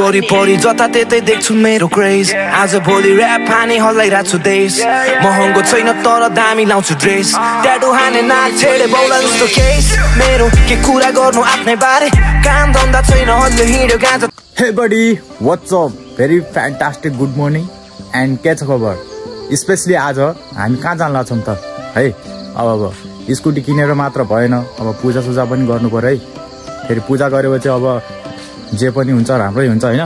वरिपरि जताततै देख्छु मेरो क्रेज आज भोलि र्याप हाने हल्लाइरहेको छु देश महँगो छैन तर दामी लाउँछु ड्रेस ट्याटु हाने नाक छेडे बौला जस्तो केस मेरो के कुरा गर्नु आफ्नै बारे काम धन्दा छैन हल्ले हिँड्यो गाँजा Hey buddy, what's up? Very fantastic good morning and के छ खबर स्पेशली आज हामी कहाँ जान लाग्छौं त है अब स्कुटी किनेर मात्र भएन अब पूजा सुजा पनि गर्नु पर्यो है फेरि पूजा गरेपछि अब जे पनि हुन्छ राम्रै हुन्छ हैन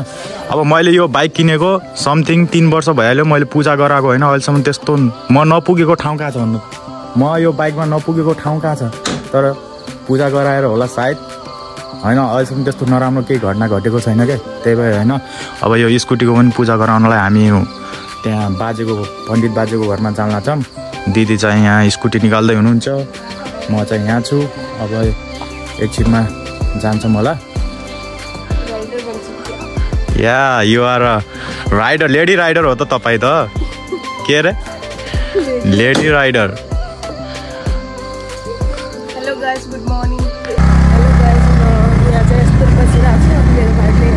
अब मैले यो बाइक किनेको समथिङ 3 वर्ष भइहाल्यो मैले पूजा गराएको हैन अहिलेसम्म त्यस्तो म नपुगेको ठाउँ कहाँ छ भन्नु म यो बाइकमा नपुगेको ठाउँ कहाँ छ तर पूजा गराएर होला सायद हैन अहिलेसम्म त्यस्तो नराम्रो केही घटना घटेको छैन के त्यही भएर हैन अब यो स्कुटीको पनि पूजा गराउनलाई हामी त्यहाँ बाजेको पण्डित बाजेको घरमा जान लाग्छौं दिदी चाहिँ यहाँ स्कुटी निकाल्दै हुनुहुन्छ म चाहिँ यहाँ छु अब एकछिनमा जान्छौं होला या you are a rider lady rider हो त तपाई त के रे lady rider hello guys good morning hello guys म यहाँ चाहिँ स्कुल बसिरहेको छु अब मेरो भाइले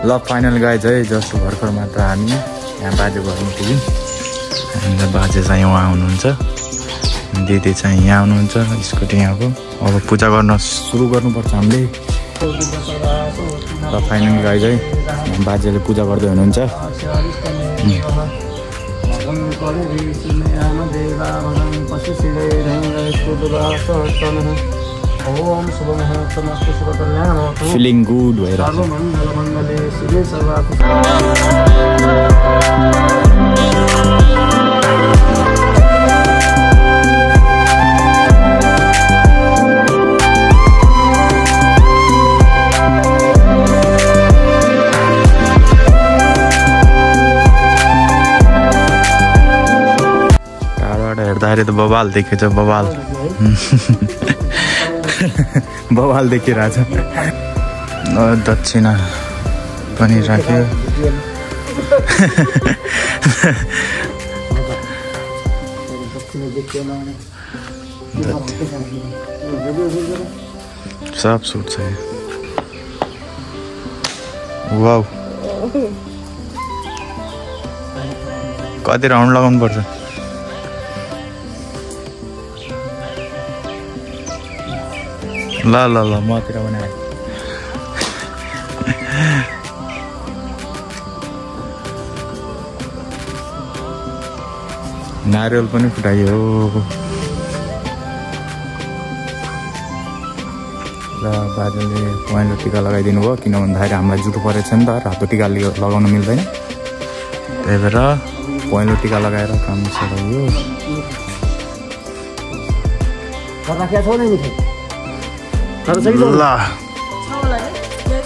ल फाइनल गाइज है जस्ट भर्खर मात्र हामी यहाँ बाजे घरमा पुग्यौँ अन्त बाजे चाहिँ उहाँ हुनुहुन्छ दिदी चाहिँ यहाँ हुनुहुन्छ स्कुटी यहाँको अब पूजा गर्न सुरु गर्नुपर्छ हामीले ल फाइनल गाइज है बाजेले पूजा गर्दै हुनुहुन्छ फिलिङ गुड भएर टाढाबाट हेर्दाखेरि त बबाल देखेछ बबाल बवाल देखिरहेछ दक्षिणा पनि राख्यो सब सुट छ वाउ कति राउन्ड लगाउनु पर्छ ल ल ल मतिर बनाए नारियल पनि फुटाइयो ल बाजेले पहेँलो टिका लगाइदिनु भयो किन भन्दाखेरि हामीलाई जुठो परेको छ नि त रातो टिका लगाउन मिल्दैन त्यही भएर पहेँलो टिका लगाएर काम सराइयो ल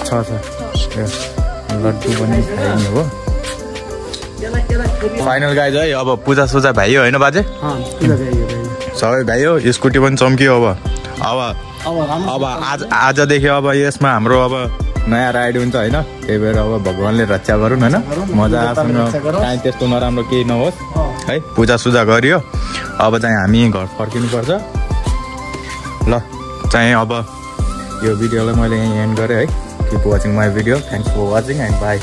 छ लड्डु पनि खाइने हो फाइनल गाइज है अब पूजा सुजा भ्याइयो होइन बाजे सबै भ्याइयो स्कुटी पनि चम्कियो अब आजदेखि अब यसमा हाम्रो अब नयाँ राइड हुन्छ होइन त्यही भएर अब भगवान्ले रक्षा गरून् होइन मजासँग काहीँ त्यस्तो नराम्रो केही नहोस् है पूजा सुजा गरियो अब चाहिँ हामी घर फर्किनुपर्छ ल चाहिँ अब यो भिडियोलाई मैले यहीँ एन्ड गरेँ है keep watching my video thanks for watching and by